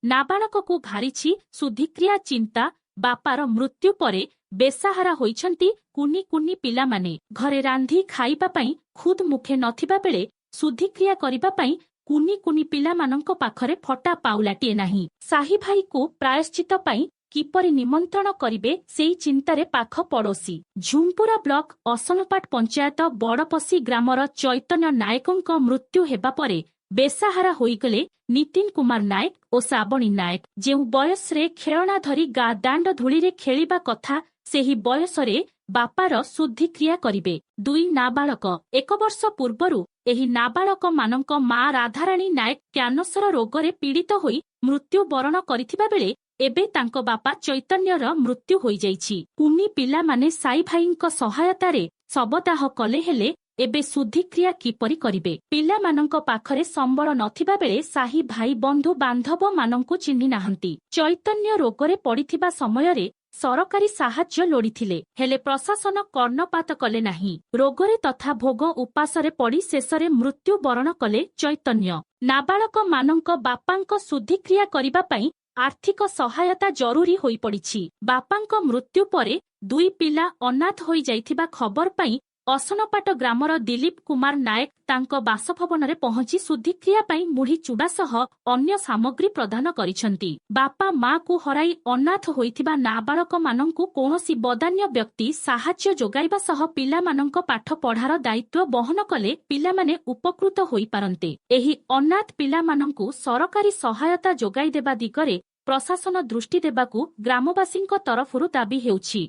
ନାବାଳକକୁ ଘାରିଛି ଶୁଦ୍ଧିକ୍ରିୟା ଚିନ୍ତା। ବାପାର ମୃତ୍ୟୁ ପରେ ବେସାହାରା ହୋଇଛନ୍ତି କୁନି କୁନି ପିଲାମାନେ। ଘରେ ରାନ୍ଧି ଖାଇବା ପାଇଁ ଖୁଦ୍ ମୁଠେ ନଥିବା ବେଳେ ଶୁଦ୍ଧିକ୍ରିୟା କରିବା ପାଇଁ କୁନି କୁନି ପିଲାମାନଙ୍କ ପାଖରେ ଫଟା ପାଉଲାଟିଏ ନାହିଁ। ସାହି ଭାଇକୁ ପ୍ରାୟଶ୍ଚିତ ପାଇଁ କିପରି ନିମନ୍ତ୍ରଣ କରିବେ, ସେଇ ଚିନ୍ତାରେ ପାଖ ପଡ଼ୋଶୀ। ଝୁମ୍ପୁରା ବ୍ଲକ ଅସନପାଟ ପଞ୍ଚାୟତ ବଡ଼ପଶି ଗ୍ରାମର ଚୈତନ୍ୟ ନାୟକଙ୍କ ମୃତ୍ୟୁ ହେବା ପରେ ବେସାହାରା ହୋଇଗଲେ ନୀତିନ କୁମାର ନାୟକ ଓ ଶ୍ରାବଣୀ ନାୟକ। ଯେଉଁ ବୟସରେ ଖେଳଣା ଧରି ଗାଁ ଦାଣ୍ଡ ଧୂଳିରେ ଖେଳିବା କଥା, ସେହି ବୟସରେ ବାପାର ଶୁଦ୍ଧିକ୍ରିୟା କରିବେ ଦୁଇ ନାବାଳକ। ଏକ ବର୍ଷ ପୂର୍ବରୁ ଏହି ନାବାଳକମାନଙ୍କ ମା ରାଧାରାଣୀ ନାୟକ କ୍ୟାନସର ରୋଗରେ ପୀଡ଼ିତ ହୋଇ ମୃତ୍ୟୁ ବରଣ କରିଥିବା ବେଳେ ଏବେ ତାଙ୍କ ବାପା ଚୈତନ୍ୟର ମୃତ୍ୟୁ ହୋଇଯାଇଛି। କୁନି ପିଲାମାନେ ସାଇ ଭାଇଙ୍କ ସହାୟତାରେ ଶବଦାହ କଲେ, ହେଲେ ଏବେ ଶୁଦ୍ଧିକ୍ରିୟା କିପରି କରିବେ? ପିଲାମାନଙ୍କ ପାଖରେ ସମ୍ବଳ ନଥିବା ବେଳେ ସାହି ଭାଇ ବନ୍ଧୁ ବାନ୍ଧବମାନଙ୍କୁ ଚିହ୍ନି ନାହାନ୍ତି। ଚୈତନ୍ୟ ରୋଗରେ ପଡ଼ିଥିବା ସମୟରେ ସରକାରୀ ସାହାଯ୍ୟ ଲୋଡ଼ିଥିଲେ, ହେଲେ ପ୍ରଶାସନ କର୍ଣ୍ଣପାତ କଲେ ନାହିଁ। ରୋଗରେ ତଥା ଭୋଗ ଉପାସରେ ପଡ଼ି ଶେଷରେ ମୃତ୍ୟୁ ବରଣ କଲେ ଚୈତନ୍ୟ। ନାବାଳକମାନଙ୍କ ବାପାଙ୍କ ଶୁଦ୍ଧିକ୍ରିୟା କରିବା ପାଇଁ ଆର୍ଥିକ ସହାୟତା ଜରୁରୀ ହୋଇପଡ଼ିଛି। ବାପାଙ୍କ ମୃତ୍ୟୁ ପରେ ଦୁଇ ପିଲା ଅନାଥ ହୋଇଯାଇଥିବା ଖବର ପାଇଁ ଅସନପାଟ ଗ୍ରାମର ଦିଲୀପ କୁମାର ନାୟକ ତାଙ୍କ ବାସଭବନରେ ପହଞ୍ଚି ଶୁଦ୍ଧିକ୍ରିୟା ପାଇଁ ମୁଢି ଚୁଡ଼ା ସହ ଅନ୍ୟ ସାମଗ୍ରୀ ପ୍ରଦାନ କରିଛନ୍ତି। ବାପା ମାକୁ ହରାଇ ଅନାଥ ହୋଇଥିବା ନାବାଳକମାନଙ୍କୁ କୌଣସି ବଦାନ୍ୟ ବ୍ୟକ୍ତି ସାହାଯ୍ୟ ଯୋଗାଇବା ସହ ପିଲାମାନଙ୍କ ପାଠ ପଢ଼ାର ଦାୟିତ୍ୱ ବହନ କଲେ ପିଲାମାନେ ଉପକୃତ ହୋଇପାରନ୍ତେ। ଏହି ଅନାଥ ପିଲାମାନଙ୍କୁ ସରକାରୀ ସହାୟତା ଯୋଗାଇ ଦେବା ଦିଗରେ ପ୍ରଶାସନ ଦୃଷ୍ଟି ଦେବାକୁ ଗ୍ରାମବାସୀଙ୍କ ତରଫରୁ ଦାବି ହେଉଛି।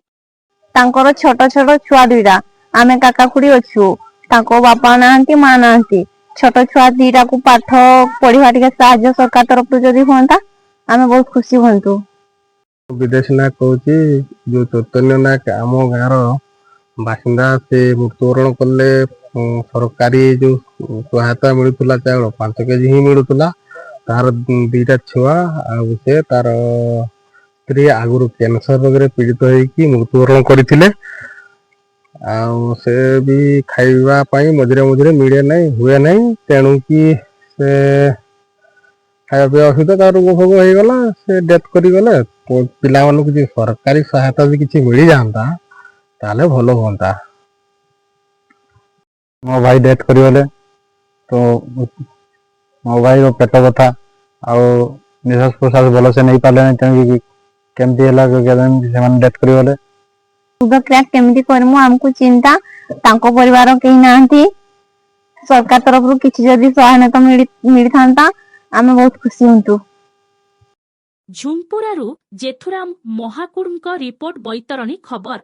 ତାଙ୍କର ଛୋଟ ଛୋଟ ଛୁଆ ଦୁଇଟା। ଆମେ କାକା ଖୁଡି ଅଛୁ। ତାଙ୍କ ବାପା ନାହାନ୍ତି, ମା ନାହାନ୍ତି। ଛୋଟ ଛୁଆ ଦିଟାକୁ ପାଠ ପଢିବା ଟିକେ ସାହାଯ୍ୟ ସରକାର ତରଫରୁ ଯଦି ହୁଅନ୍ତା, ଆମେ ବହୁତ ଖୁସି ହୁଅନ୍ତୁ। ବିଦେଶ ନାୟକ କହୁଛି। ଯୋଉ ଚୈତନ୍ୟ ନାୟକ ଆମ ଗାଁର ବାସିନ୍ଦା, ସେ ମୃତ୍ୟୁବରଣ କଲେ। ସରକାରୀ ଯୋଉ ସହାୟତା ମିଳୁଥିଲା, ଚାଉଳ 5 କେଜି ହିଁ ମିଳୁଥିଲା। ତାର ଦିଟା ଛୁଆ ଆଉ ସେ ତାର ସ୍ତ୍ରୀ ଆଗରୁ କ୍ୟାନ୍ସର ରୋଗରେ ପୀଡ଼ିତ ହେଇକି ମୃତ୍ୟୁବରଣ କରିଥିଲେ। ଆଉ ସେ ବି ଖାଇବା ପାଇଁ ମଝିରେ ମଝିରେ ମିଳେ ନାହିଁ, ହୁଏ ନାହିଁ। ତେଣୁ କି ସେ ଖାଇବା ପିଇବା ଅସୁବିଧା, ତାର ରୋଗ ଫୋଗ ହେଇଗଲା, ସେ ଡେଥ୍ କରିଗଲେ। ତ ପିଲାମାନଙ୍କୁ କିଛି ସରକାରୀ ସହାୟତା ଯଦି କିଛି ମିଳିଯାଆନ୍ତା, ତାହେଲେ ଭଲ ହୁଅନ୍ତା। ମୋ ଭାଇ ଡେଥ୍ କରିଗଲେ। ତ ମୋ ଭାଇର ପେଟ ବ୍ୟଥା ଆଉ ନିଶ୍ୱାସ ପ୍ରଶ୍ୱାସ ଭଲସେ ନେଇପାରିଲେନି। ତେଣିକି କେମିତି ହେଲା କେଜାଣି, ସେମାନେ ଡେଥ୍ କରିଗଲେ। ଶୁଦ୍ଧକ୍ରିୟା କେମିତି କରିମୁ, ଆମକୁ ଚିନ୍ତା। ତାଙ୍କ ପରିବାର କେହି ନାହାନ୍ତି। ସରକାର ତରଫରୁ କିଛି ଯଦି ସହାୟତା ମିଳିଥାନ୍ତା, ଆମେ ବହୁତ ଖୁସି ହୁଅନ୍ତୁ। ଝୁମ୍ପୁରାରୁ ଜେଠୁରାମ ମହାକୁଡ଼ଙ୍କ ରିପୋର୍ଟ, ବୈତରଣୀ ଖବର।